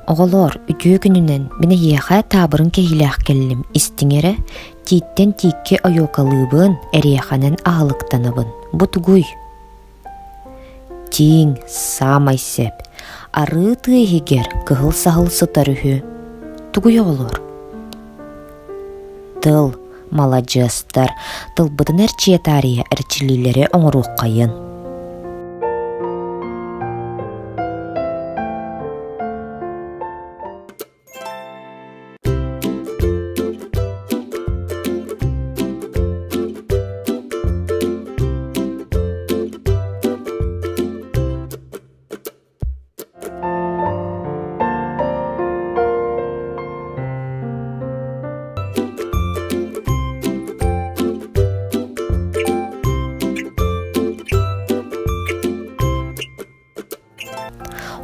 Оҕолоор, үтүө күнүнэн, мин эһиэхэ таабырын кэһиилээх кэллим, истиҥ эрэ, тииттэн тииккэ ойуокалыыбын, эриэхэнэн аһылыктанабын. Бу тугуй? Тииҥ, саамай сөп. Арыы тыа иһигэр кыһыл саһыл сытар үһү. Тугуй оҕолоор? Тыл, маладьыастар, тылбытын эрчийэ таарыйа эрчиллиилэри оҥоруоххайын.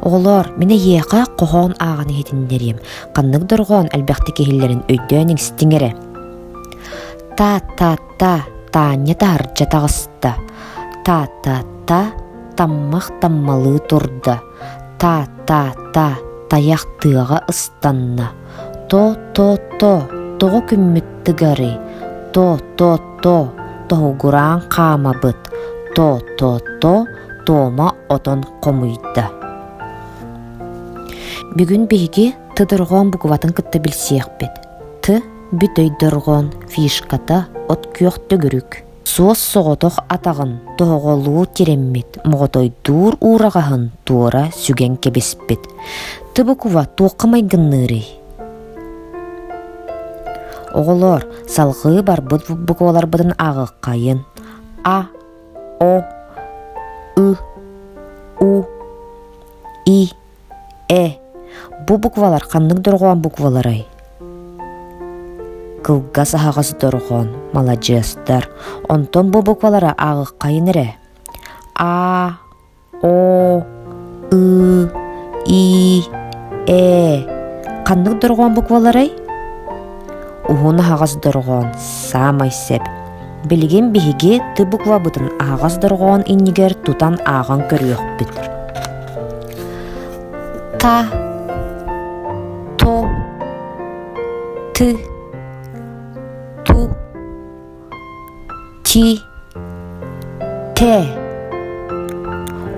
Оҕолоор, мин эйиэхэ хоһоон ааҕан иһитиннэриэм. Ханнык дорҕоон элбэхтик иһиллэрин өйдөөн истиҥ эрэ. Та-та-та, Таанньа таһырдьа таҕыста. Та-та-та, таммах таммалыы турда. Та-та-та, тайах тыаҕа ыстанна. То-то-то, тоҕо күммүт тыгарый? То-то-то, тоһугураан хаамабыт. То-то-то, Тома отон хомуйда. Бүгүн биһиги Т дорҕоон букватын кытта билсиэхпит. Т бүтэй дорҕоон фишката от күөх төгүрүк. Суос соҕотох атаҕын тоһоҕолуу тирэммит, моҕотойдуур уураҕаһын туора сүгэн кэбиспит. Т буква туохха майгынныырый? Оҕолоор, салҕыы барбыт букваларбытын ааҕыаххайын. А, О, Ы, У, И, Э. Бу буквалар ханнык дорҕоон букваларай? Кылгас аһаҕас дорҕоон, маладьыастар. Онтон бу буквалары ааҕыаххайын эрэ. А, О, Ы, И, Э. Ханнык дорҕоон букваларай? Уһун аһаҕас дорҕоон саамай сөп. Билигин биһиги Т буквабытын аһаҕас дорҕоон иннигэр тутан ааҕан көрүөхпүт. Та, то, ты, ту, ти, тэ.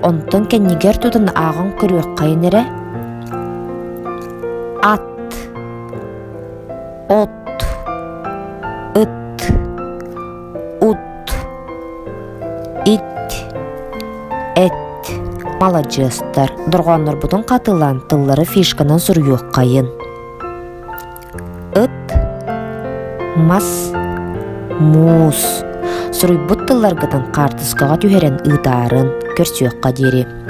Онтон кэннигэр тутан ааҕан көрүөххэйин эрэ. Ат, от, ыт, ут, ит, эт. Маладьыастар, дорҕооннорбутун хатылаан тыллары фишканан суруйуоххайын. Ыт, мас, муус. Суруйбут тылларгытын хаартыскаҕа түһэрэн ыытаарын, көрсүөххэ диэри.